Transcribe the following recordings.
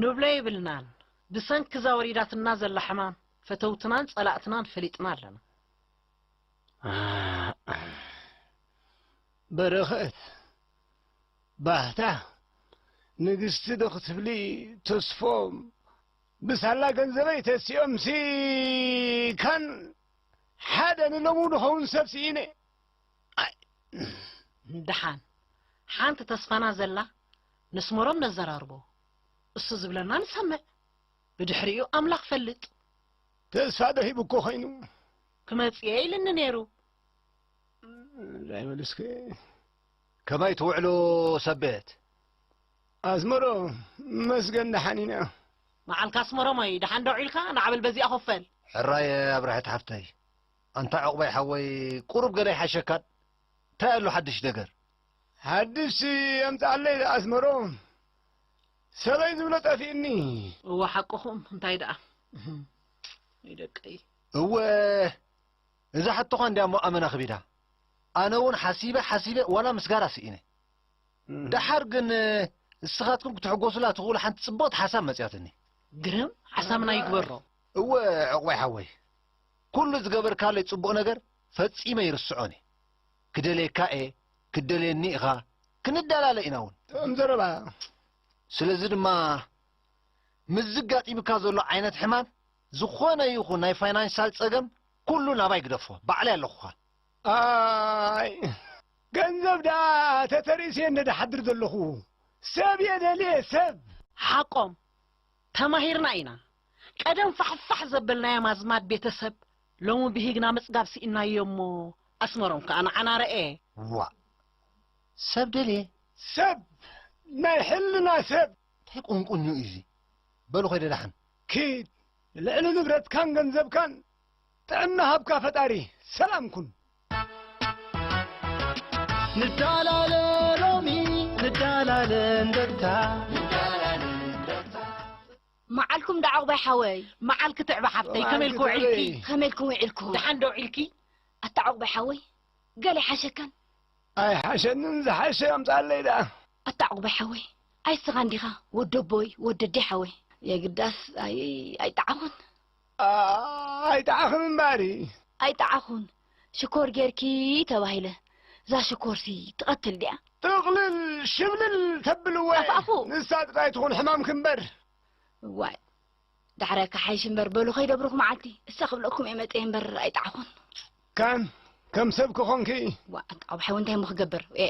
ንብሎ የብልናን። ብሰንኪ እዛ ወሪዳትና ዘላ ሕማም ፈተውትናን ጸላእትናን ፈሊጥና ኣለና። በረኸት፣ ባህታ፣ ንግስቲ ዶ ክትብሊ፣ ተስፎም፣ ብሳላ ገንዘበይ ተሲኦምሲ ካን ሓደ ንሎሙ ድኸውን ሰብ ስኢነ። ኣይ፣ ደሓን ሓንቲ ተስፋና ዘላ ነስመሮም ነዘራርቦ። እሱ ዝብለና ንሰምዕ። ብድሕሪኡ ኣምላኽ ፈልጥ። ተስፋ ዶ ሂቡ እኮ ኾይኑ። ክመጽእ እየ ኢልኒ ነይሩ። እንዳይመልስከ ከማይ ትውዕሉ ሰበት? ኣስመሮ መስገን ደሓን ኢና። መዓልካ ኣስመሮሞይ፣ ደሓን ዶ ውዒልካ? ንዓበል በዚኣ ኮፈል። ሕራይ ኣብርሀት ሓፍተይ። ኣንታ ዕቑባይ ሓወይ፣ ቁሩብ ገለ ይሓሸካን? እንታይ ኣሎ ሓድሽ ነገር? ሓድሽ ኣምጽኣለይ ኣስመሮ። ሰበይ ዝብሎ ጠፊእኒ። እወ ሓቅኹም፣ እንታይ ደኣ? ይደቀይ። እወ፣ እዛ ሕቶኻ እንድያ እሞ ኣመና ክቢዳ። ኣነ እውን ሓሲበ ሓሲበ ዋላ ምስጋራ ስኢነ። ደሓር ግን እስኻትኩም ክትሕጎሱላ ትኽእሉ ሓንቲ ጽብቕቲ ሓሳብ መጽያትኒ። ግርም ሓሳብና ይግበሮ። እወ ዕቑባይ ሓወይ፣ ኩሉ ዝገበርካለይ ጽቡቕ ነገር ፈጺመ ይርስዖን እየ። ክደልየካ እየ፣ ክትደልየኒ ኢኻ፣ ክንደላለ ኢና እውን። ጥዑም ዘረባ። ስለዚ ድማ ምስዚ ጋጢምካ ዘሎ ዓይነት ሕማም ዝኾነ ይኹን ናይ ፋይናንሻል ጸገም ኩሉ ናባይ ግደፎ፣ ባዕለይ ኣለኹኻ። ኣይ ገንዘብ ደኣ ተተርእስየ እንደ ድሓድር ዘለኹ ሰብ እየ ደልየ ሰብ። ሓቆም ተማሂርና ኢና። ቀደም ፋሕፋሕ ዘበልናዮም ኣዝማድ ቤተሰብ ሎሚ ብሂግና ምጽጋብ ስኢናዮ እሞ ኣስመሮም ከኣ ንዓና ረኤ። ዋእ ሰብ ደልየ ሰብ ናይ ሕልና ሰብ እንታይ ቁንቁን እዩ እዚ በሉ ኸይደ ደሓን ኪድ ልዕሊ ንብረትካን ገንዘብካን ጥዕና ሃብካ ፈጣሪ ሰላም ኩን ንዳላለ ሎሚ ንዳላለ እንደታ መዓልኩም ዳዓ ቁባይ ሓወይ። መዓልኪ ትዕበ ሓፍተይ ከመይ ኢልኪ ውዒልኪ? ከመይ ኢልኩም ውዒልኩም? ደሓን ዶ ውዒልኪ? ኣታ ዑቁባይ ሓወይ ገለ ይሓሸካን? ኣይሓሸንን ዝሓሸ ኣምፅኣለይ ደኣ። ኣታ ዑቁባይ ሓወይ ኣይ ስኻ እንዲኻ ወደቦይ ወደደይ ሓወይ። የግዳስ ኣይ ኣይጠዓኹን። ኣይጠዓኽን እምበኣሪ። ኣይጠዓኹን ሽኮር ጌርኪ ተባሂለ። እዛ ሽኮርሲ ትቐትል ድያ? ጥቕልል ሽብልል ተብል እወ። ኣፋፉ። ንሳ ጥራይ ትኹን ሕማምኪ እምበር። እዋይ ዳሕራይ ክሓይሽ እምበር በሉ ከይደብርኹ መዓልቲ እሳ ክብለኩም እየ መፅየ እምበር ኣይጠዓኹን። ከም ከም ሰብ ክኾንኪ። ዋ ኣጣ ብሓዊ እንታይ እሞ ክገብር እየ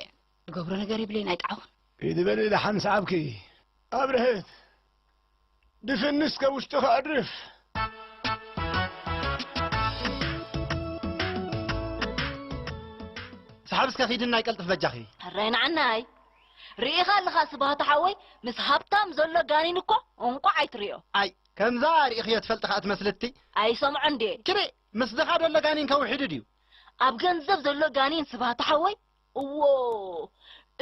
ዝገብሮ ነገር የብለይን ኣይጠዓኹን። ኪዲ በሊ ደሓን ሰዓብኪ ኣብርህት ድፍንስ ከውሽጢ ከዕርፍ። ሰሓብ እስከ ኺድና ይቀልጥፍ በጃኺ። ሕራይ ንዓናይ ርኢኻ ኣለኻ ስብሃት ሓወይ ምስ ሃብታም ዘሎ ጋኒን እኮ እንቋዕ ኣይትርእዮ። ኣይ ከምዛ ርኢኽዮ ትፈልጢ ኸኣ ትመስልቲ። ኣይሰምዖ እንዴ። ክሪ ምስ ድኻ ዘሎ ጋኒን ከውሒዱ ድዩ? ኣብ ገንዘብ ዘሎ ጋኒን ስብሃት ሓወይ እዎ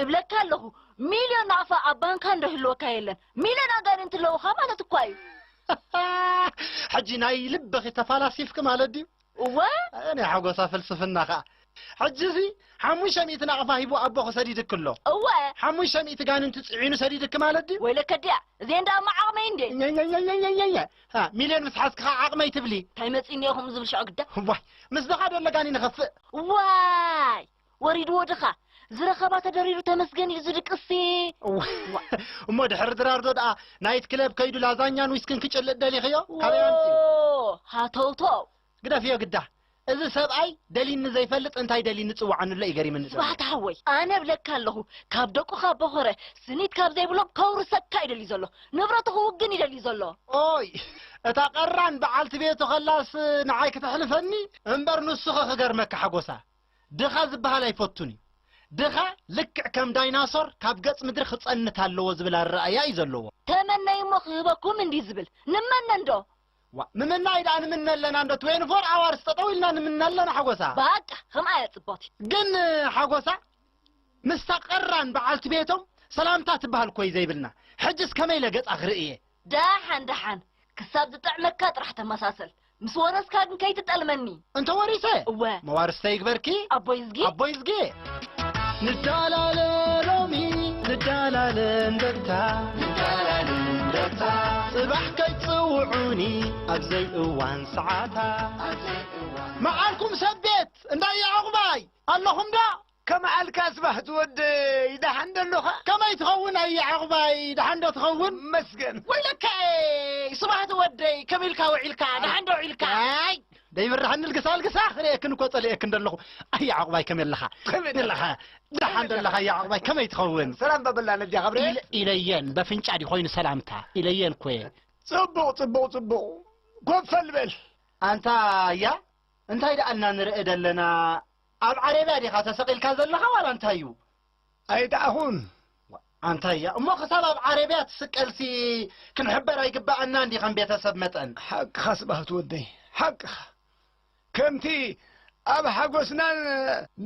እብለካ ኣለኹ። ሚልዮን ናቕፋ ኣብ ባንካ እንዶ ህልወካ የለን። ሚልዮን ኣጋንንቲ ኣለውኻ ማለት እኳ እዩ። ሕጂ ናይ ልብኺ ተፋላሲፍኪ ማለት ድዩ? እወ። ናይ ሓጎሳ ፍልስፍና ኸኣ። ሕጂሲ ሓሙሽተ ሚእቲ ናቕፋ ሂቡ ኣቦኺ ሰዲድኪ ኣሎ። እወ። ሓሙሽተ ሚእቲ ጋንንቲ ጽዒኑ ሰዲድኪ ማለት ድዩ? ወይለከ ድያ እዚኤን ደኣ እሞ ዓቕመይ እንዴ። ኛኛኛኛኛኛ ሚልዮን ምስ ሓዝኪ ኸኣ ዓቕመይ ትብሊ። እንታይ መጺእኒ ኢኹም ዝብል ሽዑ ግዳ። ዋይ ምስ ድኻ ዶ ኣለጋኒ ንኸፍእ። ዋይ ወሪድዎ ድኻ ዝረኸባ ተደሪሩ ተመስገን ኢሉ ዝድቅስሲ። እሞ ድሕሪ ድራር ዶ ደኣ ናይት ክለብ ከይዱ ላዛኛን ዊስክን ክጭልጥ ደሊኽዮ? ካበይ ኣምጺኡ? ሃተውተው ግደፍዮ ግዳ። እዚ ሰብኣይ ደሊኒ ዘይፈልጥ እንታይ ደሊኒ ጽውዓኒ ኣሎ እዩ ገሪምኒ ዘሎ። ስብሓት ሓወይ ኣነ እብለካ ኣለኹ ካብ ደቁኻ ቦኸረ ስኒት ካብ ዘይብሎም ከውርሰካ ይደሊ ዘሎ ንብረቱ ክውግን ይደሊ ዘሎ። ኦይ እታ ቀራን በዓልቲ ቤቱ ከላስ ንዓይ ክተሕልፈኒ እምበር ንሱኸ ክገርመካ ሓጎሳ ድኻ ዝበሃል ኣይፈቱን እዩ። ድኻ ልክዕ ከም ዳይናሶር ካብ ገጽ ምድሪ ክጸንት ኣለዎ ዝብል ኣረኣእያ እዩ ዘለዎ። ተመነይ እሞ ክህበኩም እንዲ ዝብል ንመነ እንዶ። ዋ ምምናይ ደኣ ንምነ ኣለና እንዶ ትዌንቲ ፎር ኣዋርስ ጠጠው ኢልና ንምነ ኣለና ሓጎሳ። በቃ ከምኣ እያ ጽቦቲ። ግን ሓጎሳ ምስታ ቀራን በዓልቲ ቤቶም ሰላምታ ትበሃል እኮ እዩ ዘይብልና። ሕጅስ ከመይ ኢለ ገጻ ክርኢ እየ? ደሓን ደሓን ክሳብ ዝጥዕመካ ጥራሕ ተመሳሰል ምስ ወረስካ ግን ከይትጠልመኒ እንተ ወሪሰ እወ መዋርስተይ ይግበርኪ ኣቦይ ዝጊ ኣቦይ ዝጊ ንዳላለ ሎሚ ንዳላለ እንደታ ጽባሕ ከይጽውዑኒ ኣብ ዘይእዋን ሰዓታ። መዓልኩም ሰብ ቤት እንዳ ያዕቑባይ ኣለኹም ዶ? ከመዓልካ ስባሕቲ ወደይ፣ ደሓን ዶ ኣለኻ? ከመይ ትኸውን ኣያ ያዕቑባይ፣ ደሓን ዶ ትኸውን? መስገን። ወይለከ ስባሕቲ ወደይ፣ ከመይ ኢልካ ውዒልካ? ደሓን ዶ ውዒልካ? ኣይ፣ ደይብርሃኒ ልግሳ ልግሳ፣ ክርእየክን እኮ ጸሊኤክን ደለኹ። ኣያ ያዕቑባይ ከመይ ኣለኻ? ከመይ ኣለኻ? ደሓን ዶ ኣለኻ ኣያ ያዕቑባይ፣ ከመይ ትኸውን? ሰላም በብላ ነጃ ገብርኤል። ኢለ-፣ ኢለየን፣ በፍንጫ ድዩ ኮይኑ ሰላምታ? ኢለየን እኮ እየ። ጽቡቕ፣ ጽቡቕ፣ ጽቡቕ። ኮፍ በል። ኣንታ ኣያ፣ እንታይ ደኣ እና ንርኢ ደለና? ኣብ ዓረብያ ዲኻ ተሰቒልካ ዘለኻ ዋላ እንታይ እዩ? ኣይደኣኹን። ኣንታ ኣያ፣ እሞ ክሳብ ኣብ ዓረብያ ትስቀልሲ ክንሕበር ኣይግበኣናን ድዩ ከም ቤተሰብ መጠን? ሓቅኻ ስብሃት ወደይ፣ ሓቅኻ። ከምቲ ኣብ ሓጎስናን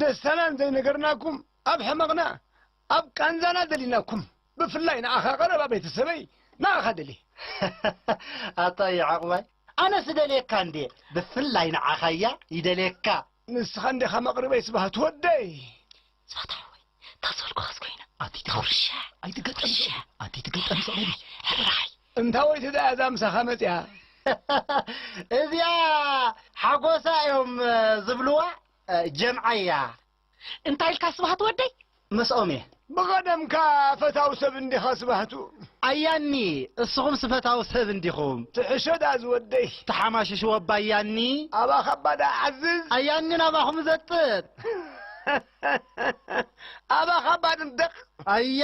ደስታናን ዘይነገርናኩም፣ ኣብ ሕመቕና፣ ኣብ ቃንዛና ደሊናኩም። ብፍላይ ንዓኻ ቀረባ ቤተሰበይ፣ ንዓኻ ደሊ። ኣታ ያዕቑባይ፣ ኣነስ ደልየካ እንዴ? ብፍላይ ንዓኻያ ይደልየካ። ንስኻ እንዴኻ መቕርበይ ስብሃት ወደይ። ስብሃት ሓወይ፣ እታ ዝበልኩኻስ ኮይና። ኣቲ ትኸውርሻ። ኣይትገጠም። ርሻ። ኣቲ ትገጠም ሰበሊ። ሕራይ። እንታ ወይ ትዳ እዛ ምሳኻ መጽያ? እዚኣ ሓጎሳ እዮም፣ እ፣ ዝብልዋ፣ እ፣ ጀምዓያ። እንታይ ኢልካ ስብሃት ወደይ? ምስኦም እየ። ብቐደምካ ፈታው ሰብ እንዲኻ ስባህቱ። ኣያኒ፣ እስኹም ስፈታው ሰብ እንዲኹም። ትሕሸዳ ዝወደይ። ተሓማሽሽዎ ኣባ ኣያኒ። ኣባኻ ኣባ ደኣ ዓዝዝ። ኣያኒ ናባኹም ዘጥጥ። ኣባኻ ኣባ ድንደቕ። ኣያ፣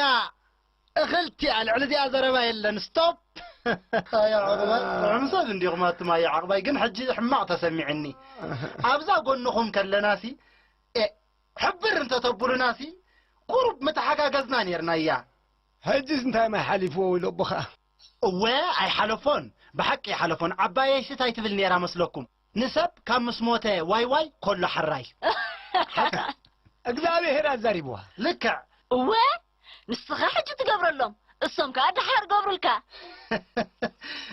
እኽልቲ እያ፣ ልዕሊ እዚኣ ዘረባ የለን። ስቶፕ። ኣያ ዓቕባይ፣ ጥዑም ሰብ እንዲኹም ኣቱም ኣያ ዓቕባይ፣ ግን ሕጂ ሕማቕ ተሰሚዕኒ። ኣብዛ ጎንኹም ከለናሲ፣ ኤ፣ ሕብር እንተተብሉናሲ፣ ቁሩብ ምተሓጋገዝና ኔርና እያ። ሕጂስ እንታይ ማይ ሓሊፍዎ ኢሉ ኣቦኻ? እወ፣ ኣይሓለፎን። ብሓቂ ኣይሓለፎን። ዓባየይሲ እንታይ ትብል ኔራ መስለኩም? ንሰብ ካብ ምስ ሞተ ዋይ ዋይ ከሎ ሓራይ። እግዚኣብሔር ኣዛሪብዋ። ልክዕ። እወ፣ ንስኻ ሕጂ ትገብረሎም፣ እሶም ከኣ ደሓር ገብሩልካ።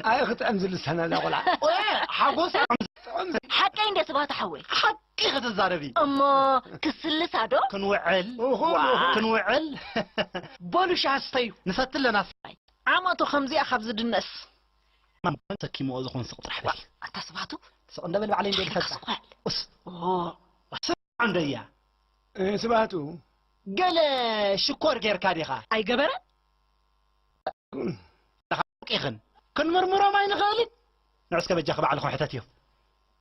ኣይ፣ ክጥዕም ዝልሳና እዛ ቆልዓ። እወ፣ ሓጎሳ። ጥዑም። ሓቀይ እንደ ስብሃት ሓወይ። ሓቂ ክትዛረቢ። እሞ ክስልሳ ዶ? ክንውዕል። እኹ፣ ዋ። እኹ። ክንውዕል። በሉ ሻሂ ስተዩ። ንሰቲ ኣለና። ዓመቱ ከምዚኣ ካብ ዝድነስ። ማን ሰኪምዎ ዝኾን ስቕ ጥራሕ በል። ኣታ ስብሃቱ። ስቕ እንደ በል ባዕለይ እንደ ልፈጻ። ስቕ በል። ኡስ። ኦ። ስምዓ እንደ እያ። እ፣ ስብሃቱ። ገለ ሽኮር ጌርካ ዲኻ? ኣይገበረን። ሓቂኽን። ክንምርምሮም ኣይንኽእልን። ንዑ እስከ በጃኺ ባዕልኹም ሕተትዮ።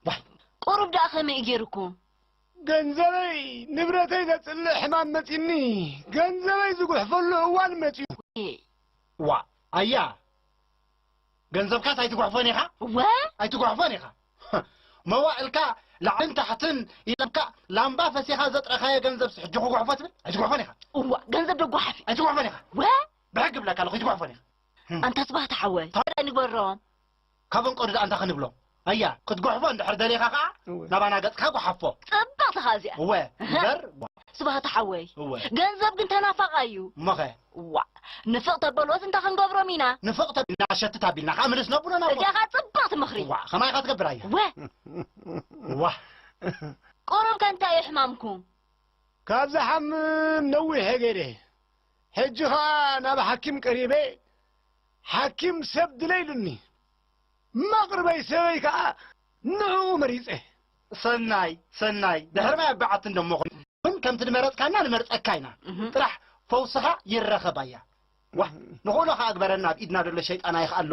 ዋይ። ቁሩብ ደኣ ከመይ ገይርኩም? ገንዘበይ፣ ንብረተይ ዘጽልእ ሕማም መጺኒ። ገንዘበይ ዝጉሕፈሉ እዋን መጺኡ። ዋ፣ ኣያ። ገንዘብካስ ኣይትጉሕፎን ኢኻ? እወ። ኣይትጉሕፎን ኢኻ። መዋእልካ ላዕልን ታሕትን ኢለካ ላምባ ፈሲኻ ዘጥረኻዮ ገንዘብስ ሕጂ ክጉሕፎ ትብል? ኣይትጉሕፎን ኢኻ። እዋ፣ ገንዘብ ደጓሓፍ። ኣይትጉሕፎን ኢኻ። ወ? ብሕጊ እብለካ ኣለኹ፣ ኣይትጉሕፎን ኢኻ። ኣንታ ስብሃት ሓወይ፣ እንታይ ንግበሮም? ካብ እንቆዱ ደኣ እንታይ ክንብሎም? ኣያ፣ ክትጉሕፎ እንድሕር ደሊኻ ኸዓ፣ እወ። ናባና ገጽካ ጓሓፎ። ጽብቕቲ ኸኣ እዚኣ። እወ፣ እምበር፣ ስብሃት ሓወይ፣ እወ። ገንዘብ ግን ተናፋቓ እዩ። እሞኸ? ዋእ፣ ንፍቕ ተበልዎስ እንታይ ክንገብሮም ኢና? ንፍቕ ተቢልና፣ ሸትት ኣቢልና፣ ኸዓ ምልስ ነብሎ ናብሎ። እዚኣ ኸዓ ጽብቕቲ ምኽሪ። ዋእ፣ ኸማይ ኢኻ ትገብር ኣያ። ወ። ዋእ። ቁሩብ ከ እንታይ እዩ ሕማምኩም? ካብ ዝሓምም ነዊሐ ገይረ። ሕጂ ኸዓ ናብ ሓኪም ቀሪበ፣ ሓኪም ሰብ ድለ ኢሉኒ። መቕርበይ ሰበይ ከኣ ንዕኡ መሪጸ። ሰናይ፣ ሰናይ። ድሕሪ ማይ ኣባዓቲ እንደሞ ኾይኑ። ግን ከምቲ ድመረጽካና ንመርጸካ ኢና። እህ። ጥራሕ ፈውስኻ ይረኸብ ኣያ። ዋእ፣ ንኹእሎ ኸኣ ግበረና፣ ኣብ ኢድና ደሎ ሸይጣን ኣይኽኣሎ።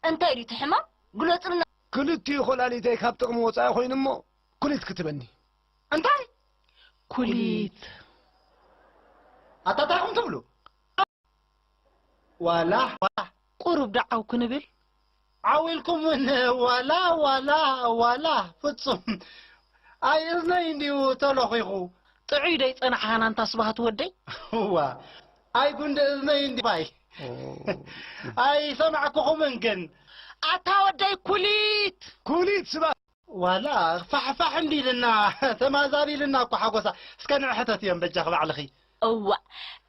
እንታይ ድዩ እቲ ሕማም? ግለጹልና። ክልቲኡ ኮላሊተይ ካብ ጥቕሚ ወጻኢ ኾይኑ እሞ፣ ኩሊት ክትበኒ። እንታይ? ኩሊት። ኣታ እንታይ ኢኹም ትብሉ? ዋላ፣ ዋላ። ቁሩብ ደዓው ክንብል? ዓው ኢልኩም ዋላ፣ ዋላ፣ ዋላ። ፍጹም። ኣይ እዝነይ እንድዩ ተለኺኹ። ጥዑይ ዶ ኣይጸናሕኻን ኣንታ ስብሃት ወደይ? እዋ። ኣይ ጉንዲ እዝነይ እንድዩ ባይ። ኦ። ኣይሰማዕኩኹምን ግን። ኣታ ወደይ ኩሊት! ኩሊት ስባ- ዋላ ፋሕፋሕ እንዲልና፣ ተማዛቢልና እኮ ሓጎሳ። እስከ ንዕሕተት እዮም በጃኺ ባዕልኺ። እዋ፣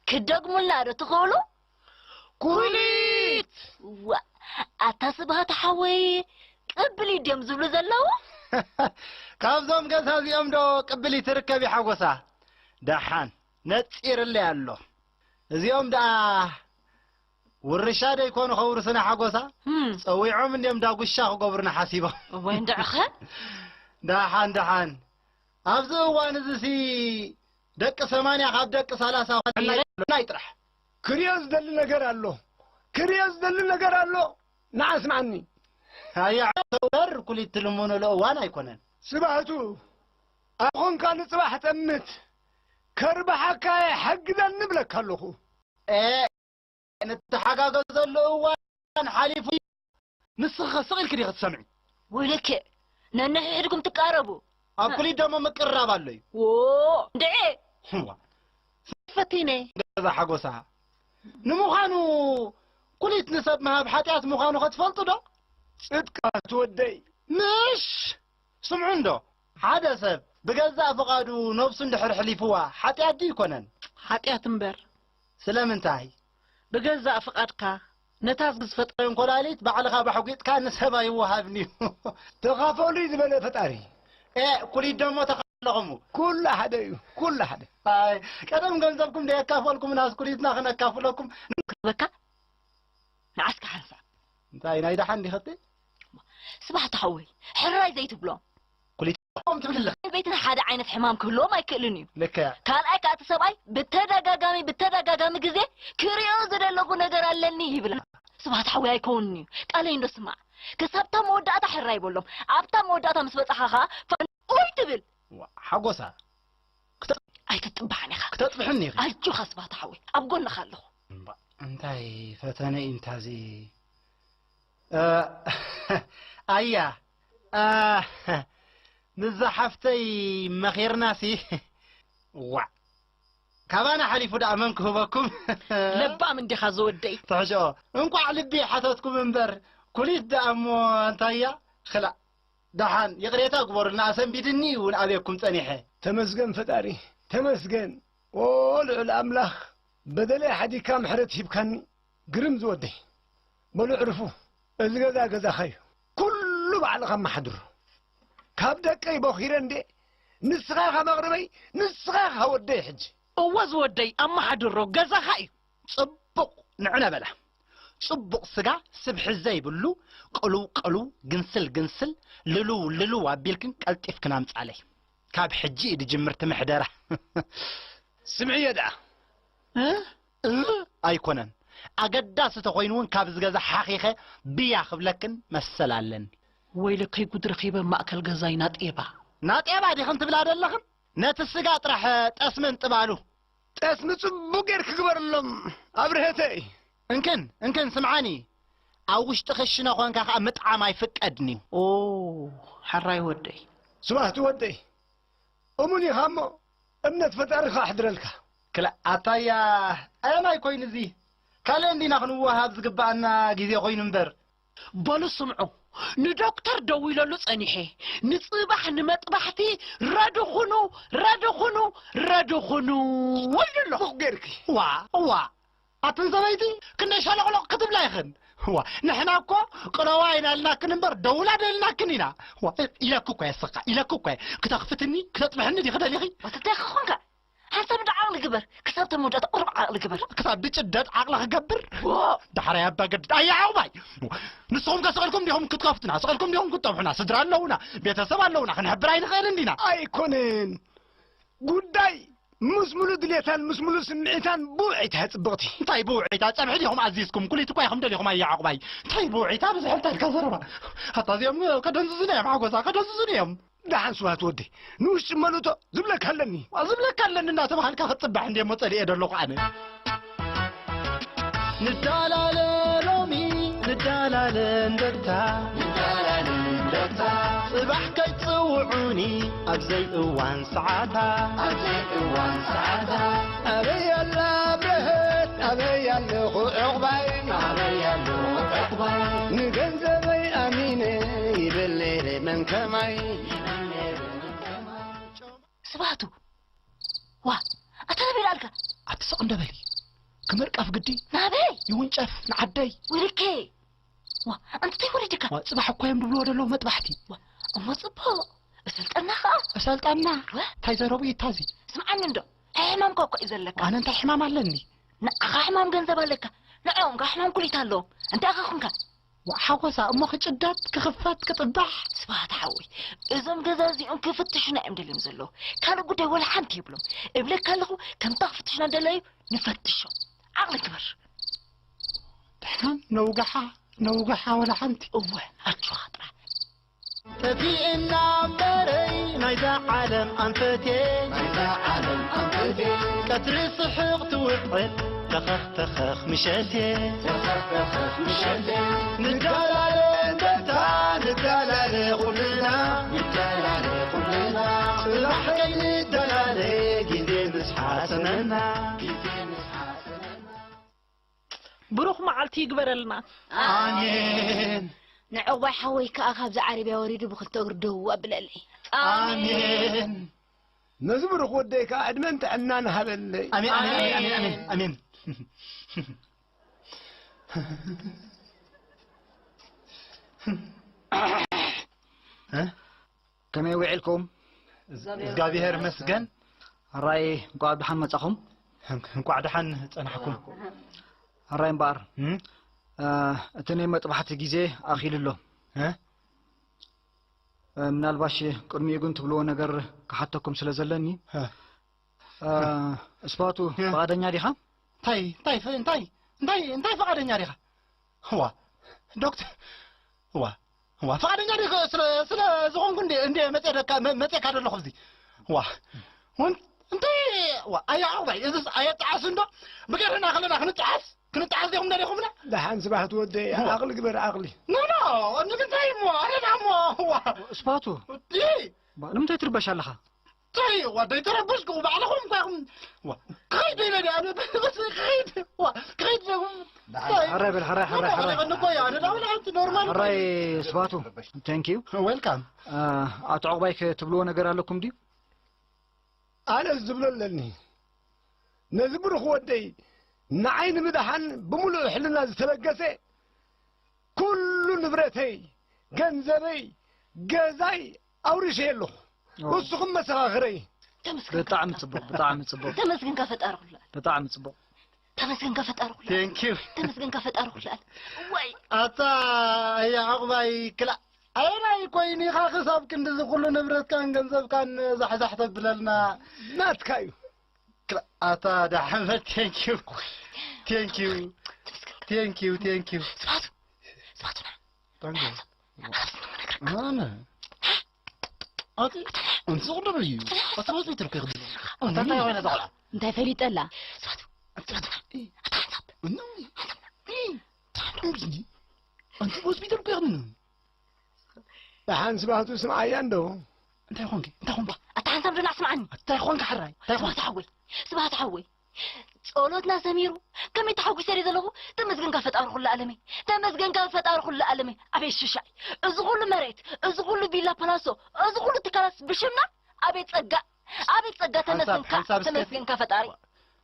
ክደግሙልና ዶ ትኽእሉ? ኩሊት! እዋ፣ ኣታ ስብሃት ሓወይ፣ ቅብሊት ድዮም ዝብሉ ዘለዉ? ካብዞም ገዛ እዚኦም ዶ ቅብሊት ትርከቢ ሓጎሳ? ደሓን፣ ነጺርለይ ኣሎ። እዚኦም ደኣ ውርሻ ደይኮኑ ከውርስና ሓጎሳ? ህም። ጸዊዖም እንድዮም ዳጉሻ ክገብሩና ሓሲቦም። እወ፣ እንድዕኸ? ደሓን፣ ደሓን። ኣብዚ እዋን እዚ ሲ ደቂ ሰማንያ ካብ ደቂ ሰላሳ ይረ- ናይ ጥራሕ። ክሪኦ ዝደሊ ነገር ኣሎ። ክሪኦ ዝደሊ ነገር ኣሎ። ንዓ ስምዓኒ። ኣያ ተወር ኩሊት ትልምኖ እዋን ኣይኮነን። ስባህቱ፣ ኣኹንካ ንጽባሕ ጠምት። ከርባሓካ እየ፣ ሓግዘኒ እብለካ ኣለኹ። ኤ፣ ንተሓጋገዘሉ እዋን ሓሊፉ። ንስኺ ኸ ስቕ ኢልኪ ዲኺ ትሰምዒ? ወይለከ፣ ነንሕድሕድኩም ትቃረቡ። ኣብ ኩሊት ደሞ ምቅርራብ ኣሎ እዩ። ዎ፣ እንድዒ። እዋ። ፈቲነ። ገዛ ሓጎሳ። ንምዃኑ ኩሊት ንሰብ ምሃብ ሓጢኣት ምዃኑ ኸ ትፈልጡ ዶ? ጽድቃት ወደይ። ምሽ! ስምዑ እንዶ፣ ሓደ ሰብ ብገዛእ ፍቓዱ ነብሱ እንድሕር ሕሊፍዋ ሓጢኣት ድዩ ይኮነን? ሓጢኣት እምበር። ስለምንታይ? ብገዛእ ፍቓድካ ነታ ዝፈጠረን ኮላሊት ባዕልኻ ባሕጒጥካ ንሰብ ኣይወሃብን እዩ። ተኻፈሉ እዩ ዝበለ ፈጣሪ። ኤ፣ ኩሊት ደሞ ተኻፈለኹም። ኩሉ ሓደ እዩ፣ ኩሉ ሓደ። ኣይ፣ ቀደም ገንዘብኩም ደየካፈልኩምናስ ኩሊትና ክነካፍለኩም። በካ፣ ንዓስካ ሓንሳብ። እንታይ ናይ ደሓን ዲኸ እቲ? ስባሕቲ ሓወይ፣ ሕራይ ዘይትብሎ። ኩሊትኩም ትብልለ። ሰበይትን ሓደ ዓይነት ሕማም ክህልዎም ኣይክእልን እዩ። ልክዕ። ካልኣይ ከኣ እቲ ሰብኣይ ብተደጋጋሚ፣ ብተደጋጋሚ ግዜ ክሪኦ ዝደለኹ ነገር ኣለኒ ይብላ። ስባሕቲ ሓወይ ኣይከውንን እዩ። ቃለይ እንዶ ስማዕ። ክሳብታ መወዳእታ ሕራይ በሎም። ኣብታ መወዳእታ ምስ በጻኻ ኸኣ ፋን ኡይ ትብል። ዋ፣ ሓጎሳ። ክተ-፣ ኣይትጥባሕን ኢኻ። ክተጥብሕኒ ኢኺ። ኣጆኻ ስባሕቲ ሓወይ፣ ኣብ ጎንኻ ኣለኹ። እምባ፣ እንታይ ፈተነ እዩ እንታዚ? እ፣ ኣያ፣ እ፣ ምስዛ ሓፍተይ መኺርናሲ፣ ዋዕ፣ ካባና ሓሊፉ ደኣ መን ክህበኩም? ለባም እንዲኻ ዝወደይ። ትሕሽኦ፣ እንቋዕ ልቢ ሓተትኩም እምበር፣ ኩሊት ደኣ እሞ ኣንታያ፣ ኽላእ። ደሓን ይቕሬታ ግበሩልና፣ ኣሰንቢድኒ እውን ኣበየኩም ጸኒሐ። ተመስገን ፈጣሪ፣ ተመስገን። ኦ ልዑል ኣምላኽ፣ በደለይ ሓዲግካ ምሕረት ሂብካኒ። ግርም ዝወደይ። በሉ ዕርፉ፣ እዚ ገዛ ገዛኻ እዩ። ኩሉ ባዕልኻ ኣመሓድሮ። ካብ ደቀይ ቦኺረ እንዴ፣ ንስኻ ኢኻ መቕርበይ፣ ንስኻ ኢኻ ወደይ ሕጂ። እወ ዝወደይ፣ ኣመሓድሮ፣ ገዛኻ እዩ። ጽቡቕ፣ ንዕነ በላ። ጽቡቕ ስጋ ስብሒ ዘይብሉ፣ ቅልው ቅልው፣ ግንስል ግንስል፣ ልልው ልልው ኣቢልክን ቀልጢፍክን ኣምጻለይ። ካብ ሕጂ እዩ ድጅምር እቲ ምሕደራ። ስምዕዮ ደኣ። እ? እ? ኣይኮነን። ኣገዳሲ ተኾይኑ እውን ካብዚ ገዛ ሓኺኸ ብያ ክብለክን መሰል ኣለኒ። ወይለከይ ጉድ ረኺበ ማእከል ገዛይ ናጤባ። ናጤባ ዲኽን ትብላ ዘለኽን? ነቲ ስጋ ጥራሕ ጠስሚ እንጥባሉ። ጠስሚ ጽቡቕ ጌርኪ ግበርሎም ኣብርሀተይ። እንክን፣ እንክን ስምዓኒ፣ ኣብ ውሽጢ ክሽነ ኾንካ ኸኣ ምጥዓም ኣይፍቀድን እዩ። ኦ፣ ሕራይ ወደይ። ስባህቲ ወደይ፣ እሙን ኢኻ እሞ፣ እምነት ፈጣሪ ኸኣ ኣሕድረልካ። ክላ-፣ ኣታያ፣ ኣየናይ ኮይኑ እዚ? ካልእ እንዲና ክንወሃብ ዝግብኣና ግዜ ኮይኑ እምበር። በሉ ስምዑ፣ ንዶክተር ደዊለሉ ጸኒሐ፣ ንጽባሕ ንመጥባሕቲ ረዲ ኩኑ፣ ረዲ ኩኑ፣ ረዲ ኩኑ ኢሉ ኣሎ። ጽቡቕ ጌርኪ። ዋ፣ ዋ፣ ኣትን ሰበይቲ ክንደይ ሸለቕሎቕ ክትብላ ኢኽን። ዋ፣ ንሕና እኮ ቅረዋ ኢና ኢልናክን እምበር ደውላ ደልናክን ኢና። ዋ፣ ኢለኪ እኮ እየ፣ ስኻ ኢለኪ እኮ እየ። ክተኽፍትኒ፣ ክተጥብሕኒ ዲኺ ደሊኺ? ኣቲ እንታይ ክኾንካ? ሓንሳብ እንዶ ዓቕሊ ግበር፣ ክሳብ ተመወዳእታ ቁሩብ ዓቕሊ ግበር። ክሳብ ድጭደድ ዓቕሊ ክገብር? ዎ! ዳሕራይ ኣባ ገድድ፣ ኣያ ዓቕባይ! ንስኹም ከ ስቕ ኢልኩም ዲኹም ክትከፍቱና? ስቕ ኢልኩም ዲኹም ክትጠብሑና? ስድራ ኣለዉና፣ ቤተሰብ ኣለዉና፣ ክንሕብር ኣይንኽእልን ዲና? ኣይኮነን። ጉዳይ ምስ ሙሉ ድሌታን ምስ ሙሉ ስምዒታን ብውዕይታ እያ ጽብቕቲ። እንታይ ብውዕይታ? ጸብሒ ዲኹም ኣዚዝኩም? ኩሊት እኳ ኢኹም ደሊኹም ኣያ ዓቕባይ። እንታይ ብውዕይታ? ብዝሕ እንታይ ኢልካ ዘረባ? ኣታ እዚኦም ከደንዝዙና እዮም ሓጎሳ፣ ከደንዝዙና እዮም። ደሓን ስብሃት ወደይ፣ ንውሽጢ መልእቶ ዝብለካ ኣለኒ። ዋ፣ ዝብለካ ኣለኒ እናተባሃልካ ክትጽባሕ እንድየ እሞ ጸሊኤ ዘለኹ ኣነ። ንዳላለ ሎሚ፣ ንዳላለ እንደርታ፣ ንዳላለ እንደርታ። ጽባሕ ከይትጽውዑኒ ኣብ ዘይእዋን ሰዓታ፣ ኣብ ዘይእዋን ሰዓታ። ኣበይ ኣላ ብርሀት፣ ኣበይ ኣለኹ ዕቑባይ፣ ኣበይ ኣለኹ ዕቑባይ። ንገንዘበይ ኣሚነ ይብል ነይረ መን ከማይ። ስብሃቱ፣ ዋ፣ ኣታ ናበይ ደኣልካ? ኣቲ ስቕ እንደ በሊ። ክመርቀፍ ግዲ። ናበይ? ይውንጨፍ፣ ንዓደይ። ወይለከ። ዋ፣ ኣንቲ እንታይ ወሪድካ? ዋ፣ ጽባሕ እኳ እዮም ድብልዎ ደለዉ መጥባሕቲ። ዋ፣ እሞ ጽቡቕ። እሰልጠና ኸኣ? እሰልጠና? ዋ። እንታይ ዘረቡ እዩ እታዚ? ስምዓኒ እንዶ፣ ሕማምካ እኮ እዩ ዘለካ። ኣነ እንታይ ሕማም ኣለኒ? ንዓኻ ሕማም ገንዘብ ኣለካ። ንዕኦም ከ ሕማም ኩሊት ኣለዎም። እንታይ ኢኻ ኹንካ? ዋእ ሓጎሳ፣ እሞ ክጭዳት፣ ክኽፈት፣ ክጥባሕ? ስብሃት ሓወይ፣ እዞም ገዛ እዚኦም ክፍትሹና እዮም ደልዮም ዘለዉ። ካልእ ጉዳይ ወላ ሓንቲ የብሎም። እብለካ ኣለኹ፣ ከምታ ክፍትሹና ደለዩ ንፈትሾም። ዓቕሊ ግበር። ደሕና ነውግሓ፣ ነውግሓ ወላ ሓንቲ። እወ፣ ኣጆኻ ጥራሕ። ጠፊእና እምበረይ ናይዛ ዓለም ኣንፈቴ፣ ናይዛ ዓለም ኣንፈቴ። ቀትሪ ስሕቕ ትውዕል ተኸኽ ተኸኽ ምሸቴ፣ ተኸኽ ተኸኽ ምሸቴ። ንዳላለ እንደታ ንዳላለ ኩልና፣ ንዳላለ ኩልና። ጽባሕ ከይንዳላለ ግዜ ምስ ሓሰመና፣ ግዜ ምስ ሓሰመና። ብሩኽ መዓልቲ ይግበረልና። ኣሜን። ንዕዋይ ሓወይ ከኣ ካብዚ ዓረብያ ወሪዱ ብክልተ እግሩ ደው ኣብለለይ። ኣሜን። ነዚ ብሩኽ ወደይ ከኣ ዕድመን ጥዕናን ሃበለይ። ኣሜን፣ ኣሜን፣ ኣሜን፣ ኣሜን፣ ኣሜን፣ ኣሜን። እ? ከመይ ውዒልኩም? እግዚኣብሔር ይመስገን። ሕራይ እንቋዕ ብደሓን መጻኹም። እንቋዕ ደሓን ጸናሕኩም። ሕራይ እምበኣር፣ እም? እ፣ እቲ ናይ መጥባሕቲ ግዜ ኣኺሉ ኣሎ። እ? እ፣ ምናልባሽ ቅድሚኡ ግን ትብልዎ ነገር ክሓተኩም ስለ ዘለኒ፣ እ። እ፣ እስባቱ እ። ፍቓደኛ ዲኻ? እንታይ፣ እንታይ፣ እንታይ፣ እንታይ፣ እንታይ ፍቓደኛ ዲኻ? ዋ፣ ዶክተር፣ ዋ፣ ዋ፣ ፍቓደኛ ዲኻ? ስለ፣ ስለ ዝኾንኩ እንዴ፣ እንዴ መጼ ደካ-፣ መ-፣ መጼካ ዘለኹ ኣብዚ። ዋ፣ ወን-፣ እንታይ፣ ዋ፣ ኣያ ዓቕባይ፣ እዝስ ኣየጣዕስ እንዶ? ብገርና ከለና ክንጣዓስ፣ ክንጣዓስ ዲኹም ደሊኹምና? ደሓን ስባሕቲ ወደይ፣ ዋ። ዓቕሊ ግበር፣ ዓቕሊ። ኖ፣ ኖ፣ ንምንታይ እሞ? ኣረና እሞ፣ ዋ። እስባቱ፣ እ። ባ-፣ ንምንታይ ትርበሽ ኣለኻ? እንታይ፣ ዋ፣ ደይተረበሽኩ፣ ባዕልኹም እኳ ኢኹም። ዋ፣ ክኸይድ ኢለ ድኣ፣ ኣነ በስ ክኸይድ፣ ዋ፣ ክኸይድ ኢለ፣ እንታይ? ሕራይ በል፣ ሕራይ፣ ሕራይ፣ ሕራይ። ኖ፣ ኖ፣ ኖ፣ ኣነ ዳውላ ሓንቲ ኖርማል። ሕራይ ስባቱ፣ thank you። ዌልካም። እ፣ ኣቶ ዕቑባይ ክትብልዎ ነገር ኣለኩም ድዩ? ኣነስ ዝብሎ ኣለኒ። ነዚ ብሩኽ ወደይ ንዓይ ንምድሓን ብምሉእ ሕልና ዝተበገሰ ኩሉ ንብረተይ፣ ገንዘበይ፣ ገዛይ ኣውሪሸ ኣለኹ። ኦ። ንስኹም መሰኻኽረይ። ተመስገን ብጣዕሚ ከፈጣሪ። ጽቡቕ፣ ብጣዕሚ ጽቡቕ። ተመስገን ከፈጣሪ ኩሉ። ብጣዕሚ ጽቡቕ። ተመስገን ከፈጣሪ ኩሉ። Thank you። ተመስገን ከፈጣሪ ኩሉ። ወይ። ኣታ ኣያ ዕቑባይ ክላ-፣ ኣየናይ ኮይኑ ኢኻ ክሳብ ክንድዚ ኩሉ ንብረትካን ገንዘብካን ዛሕዛሕ ተብለልና? ናትካ እዩ። ክላ-፣ ኣታ ደሓን በል፣ thank you። Thank you። Thank you፣ thank you። ስብሃቱ፣ ስብሃቱ ና። Thank you። ኣነ። ኣቲ፣ እንስቕ ደብል እዩ። ኣቲ፣ ወዝ ቤት ርኮ ይኽብል። ኣታ፣ እንታይ ኮይነ እዛ ቆልዓ? እንታይ ፈሊጠላ? ስብሃቱ፣ ስብሃቱ ና። ኣታ፣ ሓንሳብ። እኖ። ሓንሳብ ና። ሓንሳብ ና። ኣንቲ፣ ወዝ ቤት ርኮ ይኽብል። ደሓን ስባህቱ ስምዓያ እንዶ። እንታይ ኾንኪ? እንታይ ኾንኪ? ኣታ ሓንሳብ ዶ ናዕ ስምዓኒ። እንታይ ኾንኪ ሕራይ? እንታይ ኾንኪ? ስብሃት ሓወይ፣ ስብሃት ሓወይ፣ ጸሎትና ሰሚሩ ከመይ ተሓጒሰ ድየ ዘለኹ? ተመስገንካ ፈጣሪ ኩሉ ዓለመይ፣ ተመስገንካ ፈጣሪ ኩሉ ዓለመይ። ኣቤት ሽሻይ፣ እዚ ኩሉ መሬት፣ እዚ ኩሉ ቪላ ፓላሶ፣ እዚ ኩሉ ትካላት ብሽምና፣ ኣቤት ጸጋ፣ ኣቤት ጸጋ። ሓንሳብ፣ ተመስገንካ፣ ሓንሳብ እስከ ተመስገንካ ፈጣሪ።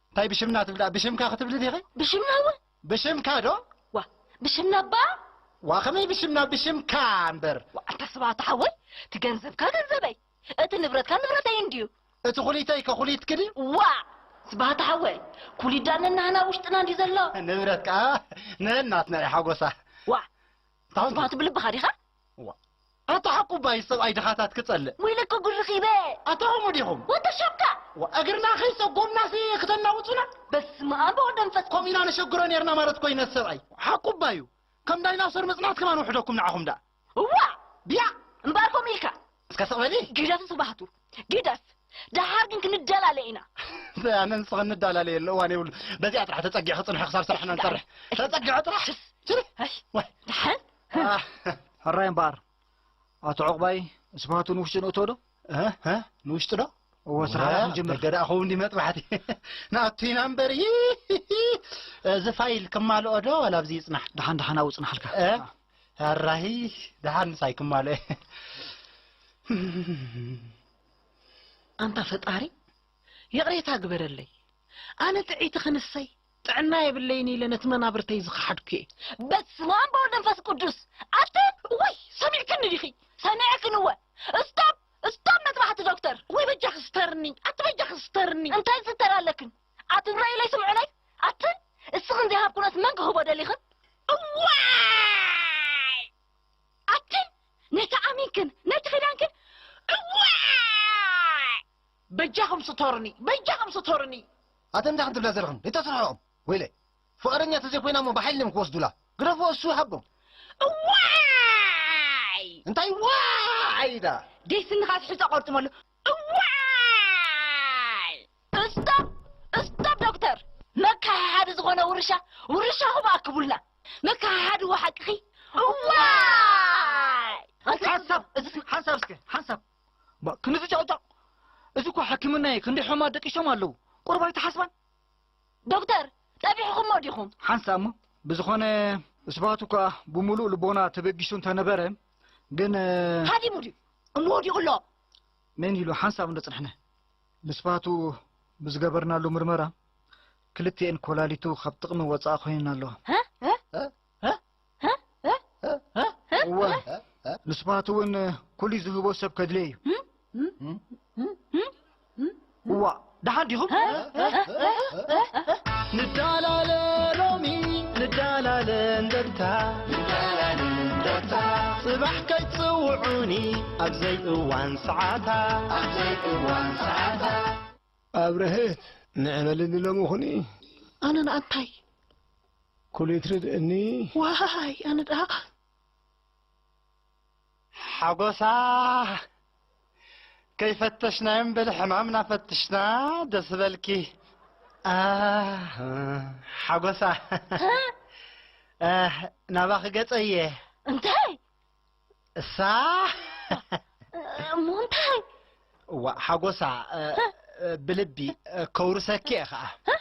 እንታይ ብሽምና ትብላ? ብሽምካ ክትብሊ ዲኺ? ብሽምና እውን ብሽምካ ዶ? ዋ፣ ብሽምና እባ? ዋ፣ ከመይ ብሽምና? ብሽምካ እምበር። ዋ፣ ኣንታ ስብሃት ሓወይ፣ እቲ ገንዘብካ ገንዘበይ፣ እቲ ንብረትካ ንብረተይ እንድዩ። እቲ ኩሊተይ ከ ኩሊትኪ ድዩ? ዋ፣ ስብሃት ሓወይ፣ ኩሊት ደኣ ነናህና ውሽጥና እንድዩ ዘሎ። ንብረት ከኣ ነናትና እዩ ሓጎሳ። ዋ፣ እንታይ ስብሃቱ ብልብኻ ዲኻ? ዋ፣ ኣታ ሓቁባይ ሰብኣይ ድኻታት ክጸልእ። ወይለከ ጉድ ረኺበ። ኣታ ከምኡ ዲኹም? ወዲ ሸብካ። ዋ፣ እግርና ከይሰጎምናሲ ክተናውጹና? በስመ ኣብ ወወልድ ወመንፈስ። ከምኡ ኢና ነሸግሮ ኔርና ማለት ኮይነ ሰብኣይ። ሓቁባዩ። ከም ዳይናሶር ምጽናት ከማን ውሕደኩም ንዓኹም ደኣ። እዋ! ብያ! እምበኣር ከምኡ ኢልካ። እስከ ስቕ በሊ። ግደፍ ስብሃቱ። ግደፍ። ደሓር ግን ክንደላለ ኢና። ኣነ ንስኺ እንዳላለ የለ እዋን የብሉ። በዚኣ ጥራሕ ተጸጊዕኺ ጽንሒ ክሳብ ስራሕና ንሰርሕ። ተጸጊዐ ጥራሕ። ሽስ። ሽስ። ኣይ። ወይ። ደሓን። ኣህ። ሕራይ እምበኣር፣ ኣቶ ዕቑባይ፣ ስብሃቱ ንውሽጢ ንእቶ ዶ? እ? እ? ንውሽጢ ዶ? እወ፣ ስራሕ ወ-፣ ክንጅምር። ደገ ደኣ ኸውን ድዩ መጥባሕቲ? ንኣቱ ኢና እምበር። እዚ ፋይል ክማልኦ ዶ ዋላ ኣብዚ ይጽናሕ? ደሓን ደሓን ኣብኡ ጽናሓልካ። እ? ኣራሂ፣ ደሓን ምሳይ ክማልኦ። ኣንታ ፈጣሪ፣ ይቕሬታ ግበረለይ። ኣነ ጥዕይቲ ክንሰይ ጥዕና የብለይን ኢለ ነቲ መናብርተይ ዝኸሓድኩ እየ። በስመ ኣብ ወወልድ ወመንፈስ ቅዱስ። ኣተ፣ ወይ፣ ሰሚዕክኒ ዲኺ? ሰሚዕክኒ እወ። ስቶፕ፣ ስቶፕ መጥባሕቲ ዶክተር። ወይ በጃኺ ስተርኒ፣ ኣቲ በጃኺ ስተርኒ። እንታይ ዝስተር ኣለክን? ኣቲ ንረእዩለይ ስምዑለይ። ኣቲ፣ ንስኽን ዘይሃብኩኖስ መን ክህቦ ደሊኽን? እዋይ! ኣትን ነቲ ኣሚንክን ነቲ ኺዳንክን እዋይ! በጃኹም ስቶርኒ፣ በጃኹም ስቶርኒ። ኣተን እንታይ ክትብላ ዘለኽን? ይተስርሖም። ወይለ፣ ፍቕረኛ ተዘይኮይና እሞ ብሓይሊ እዮም ክወስዱላ። ግደፍዎ፣ እሱ ይሃቦም። እዋይ! እንታይ ዋይ ኢዳ? ደይ ስንኻ ኣትሒዛ ቆርጥመሉ። እዋይ! ስቶፕ! ስቶፕ ዶክተር! መከሓሓዲ ዝኾነ ውርሻ፣ ውርሻኹም ኣክቡልና። መከሓሓዲ እዎ ሓቅኺ። እዋይ! ሓንሳብ፣ እዚ ሓንሳብ እስከ፣ ሓንሳብ። ባ፣ ክንዚ ጫውጫው። እዚ እኮ ሕክምና እዩ። ክንደይ ሕሙማት ደቂሶም ኣለዉ። ቁሩብ ኣይትሓስባን? ዶክተር፣ ጸቢሕኹሞ ዲኹም? ሓንሳብ እሞ። ብዝኾነ፣ ስብሃቱ እኳ ብምሉእ ልቦና ተበጊሱ እንተነበረ፣ ግን፣ ሃዲሙ ድዩ? እሞ ወዲቑ ኣሎ። መን ኢሉ ሓንሳብ እንዶ ጽንሕነ። ንስብሃቱ ብዝገበርናሉ ምርመራ፣ ክልቲኤን ኮላሊቱ ካብ ጥቕሚ ወጻኢ ኮይነን ኣለዋ። ሀ? ሀ? ሀ? ሀ? ሀ? ሀ? እወ። ሀ? ንስብሃቱ እውን ኩሊ ዝህቦ ሰብ ከድልዮ እዩ። እም? እም? እም? እም? እዋ፣ ደሓን ዲኹም? ሀ? ሀ? ሀ? ንዳላለ ሎሚ፣ ንዳላለ እንደርታ። ንዳላለ እንደርታ። ጽባሕ ከይትጽውዑኒ፣ ኣብ ዘይእዋን ሰዓታ። ኣብ ዘይእዋን ሰዓታ። ኣብርህት፣ ንዕበልኒ ሎሚ ኹኒ። ኣነ ንኣንታይ? ኩሊት ርድእኒ። ዋይ፣ ኣነ ደኣ። ሓጎሳ፣ ከይፈተሽናዮም በሊ ሕማምና ፈትሽና፣ ደስ በልኪ። ኣህ፣ ሓጎሳ። እ? እ፣ ናባኺ ገጸየ። እንታይ? እሳ። እሞ እንታይ? እዋ፣ ሓጎሳ፣ እ፣ እ? እ፣ ብልቢ፣ እ፣ ከውርሰኪ እየ ኸዓ። እ?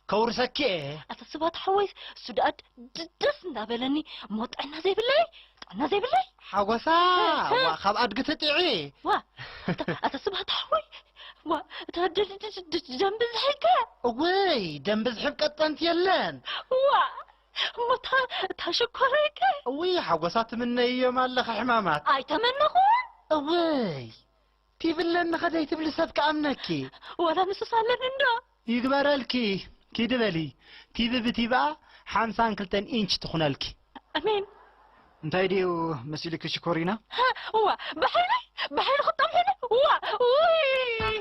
ከውርሰኪ እየ። ኣታ ስብሃት ሓወይ፣ እሱ ደኣ ድ-፣ ድ-፣ ደስ እንዳበለኒ፣ እሞ ጥዕና ዘይብለይ፣ ጥዕና ዘይብለይ። ሓጎሳ፣ እ፣ እ? ዋ፣ ካብ ኣድጊ ትጥዒ። ዋ፣ ኣታ፣ ኣታ ስብሃት ሓወይ፣ ዋ፣ እታ ድ-፣ ድ-፣ ድ-፣ ድ-፣ ደም ብዝሒ ከ? እወይ፣ ደም ብዝሒ ቀጠንቲ የለን። ዋ፣ እሞ እታ፣ እታ ሽኮረይ ከ? እውይ፣ ሓጎሳ ትምነይዮም ኣለኺ ሕማማት። ኣይተመነኹን። እውይ፣ ቲቪ ኣለኒ ኸ ዘይትብሊ ሰብ ክኣምነኪ። ዋላ ንሱስ ኣለኒ እንዶ። ይግበረልኪ፣ ኪዲ በሊ። ቲቪ ብቲቪኣ ሓምሳን ክልተን ኢንች ትኹነልኪ። ኣሜን። እንታይ ድዩ መሲልኪ ሽኮሪና? ሃ፣ እዋ፣ ብሓይለይ፣ ብሓይሊ ክጠምሕኒ፣ እዋ፣ ውይ።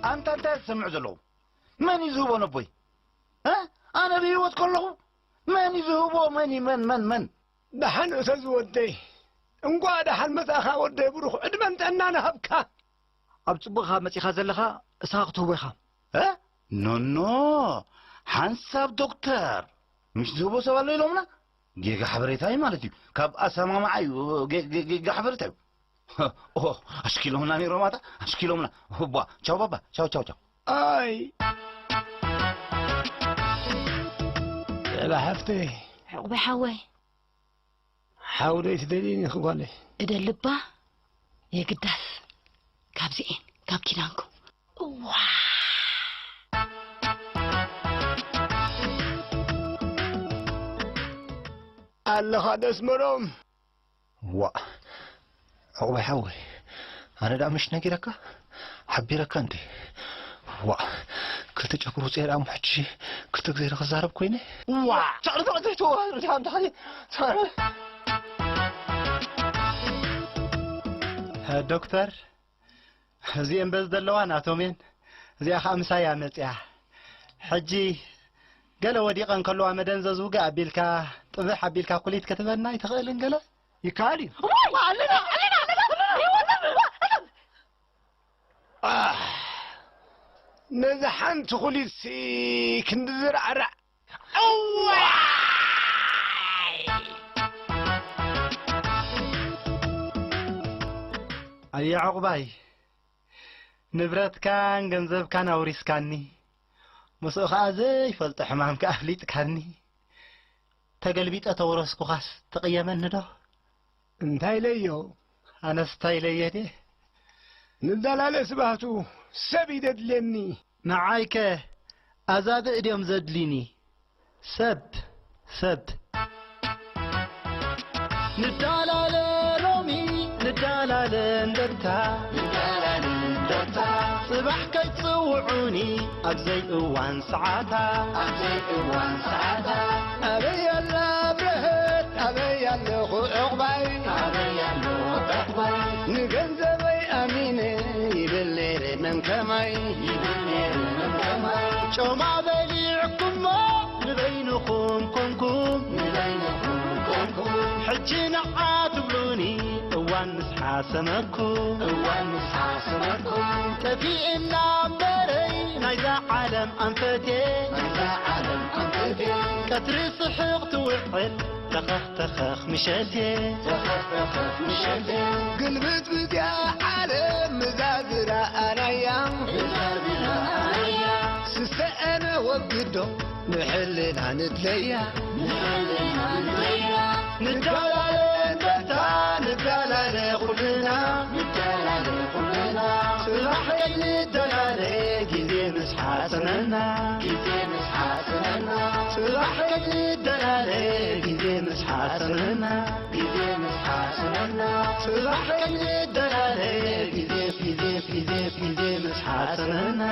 ኣንታ እንታይ ዝሰምዑ ዘለዉ? መን እዩ ዝህቦ ነቦይ? እ? ኣነ ብህይወት ከለኹ መን እዩ ዝህቦ? መን እዩ? መን፣ መን፣ መን? ደሓን እሰ ዝወደይ። እንቋዕ ደሓን መጻእኻ ወደይ ብሩኽ። ዕድመን ጥዕናን ሃብካ። ኣብ ጽቡቕኻ መጺኻ ዘለኻ እስኻ ክትህቦ ኢኻ። እ? ኖኖ፣ ሓንሳብ ዶክተር። ምሽ ዝህቦ ሰብ ኣሎ ኢሎምና? ጌጋ ሓበሬታ እዩ ማለት እዩ። ካብ ኣሰማምዓ እዩ። ጌ-፣ ጌ-፣ ጌጋ ሓበሬታ እዩ። ኦ፣ ኣሽኪሎምና ነይሮም ኣታ፣ ኣሽኪሎምና። ባ፣ ቻው ባባ፣ ቻው፣ ቻው፣ ቻው። ኣይ። ልዕላ ሓፍተይ። ዕቑበይ ሓወይ። ሓው ዶ ኣይትደልይን ኢኺ ጓለይ? እደልባ የግዳስ። ካብዚኤን፣ ካብ ኪዳንኩም። እዋ። ኣለኻ ደስመሮም። ዋእ፣ ዕቑበይ ሓወይ፣ ኣነ ደኣ ምሽ ነጊረካ? ሓቢረካ እንዴ? ዋእ፣ ክልተ ጨጉሩ ውፅኤ ደኣ እሞ ሕጂ ክልተ ግዜ ዶ ክዛረብ ኮይነ? ዋእ፣ ጨርዶ ዘይተዋህር ዳም ተኸዲ። ዶክተር፣ እዚኤን በዚ ዘለዋ ናቶም እየን። እዚኣ ኸኣ ምሳይ እያ መጺኣ። ሕጂ ገለ ወዲቐ እንከለዋ መደንዘዚ ውግእ ኣቢልካ፣ ጥብሕ ኣቢልካ ኩሊት ክትበና ኣይትኽእልን ገለ? ይከኣል እዩ። እዋይ! ኣለና፣ ኣለና፣ ኣለና፣ ኣለና፣ ኣለና። ኣህ፣ ነዚ ሓንቲ ኩሊትሲ ክንዲ ዝራዕራዕ። እዋይ! ኣየ ዕቑባይ፣ ንብረትካን ገንዘብካን ኣውሪስካኒ፣ ምስኡ ኸኣ ዘይፈልጦ ሕማምካ ኣፍሊጥካኒ። ተገልቢጠ ተወረስኩኻስ ትቕየመኒ ዶ? እንታይ ኢለዮ? ኣነስ እንታይ ኢለየ ድየ? ንዳላለ ስባህቱ ሰብ እዩ ዘድልየኒ። ንዓይከ ኣዛብእ ድዮም ዘድልዩኒ? ሰብ፣ ሰብ። ንዳላለ ሎሚ፣ ንዳላለ እንደርታ። ንዳላለ እንደርታ። ጽባሕ ከይትጽውዑ ዑኒ ኣብዘይ እዋን ሰዓታ ኣብዘይ እዋን ሰዓታ ኣበይ ኣላ ብርህት ኣበይ ኣለኹ ዕቑባይ ኣበይ ኣለኹ ዕቑባይ ንገንዘበይ ኣሚነ ይብል ነይረ መን ከማይ ይብል ነይረ መን ከማይ ጮማ በሊዕኩሞ ንበይንኹም ኮንኩም ንበይንኹም ኮንኩም ሕጂ ንዓ ትብሉኒ እዋን ምስ ሓሰመኩም እዋን ምስ ሓሰመኩም ጠፊእና እምበረይ ናይዛ ዓለም ኣንፈቴ ናይዛ ዓለም ኣንፈቴ ቀትሪ ስሕቕ ትውዕል ተኸኽ ተኸኽ ምሸቴ ተኸኽ ተኸኽ ምሸቴ ግልብጥ ብዚኣ ዓለም ምዛዝራ ኣናያ ምዛዝራ ኣናያ ስሰአነ ወግዶ ንሕልና ንድለያ ንዳላለ እንበታ ንዳላለ ኩልና ንዳላለ ኩልና ጽባሕ ከይንዳላለ ግዜ ምስ ሓሰመና ግዜ ምስ ሓሰመና ጽባሕ ከይንዳላለ ግዜ ምስ ሓሰመና ግዜ ምስ ሓሰመና ጽባሕ ከይንዳላለ ግዜ ግዜ ግዜ ግዜ ምስ ሓሰመና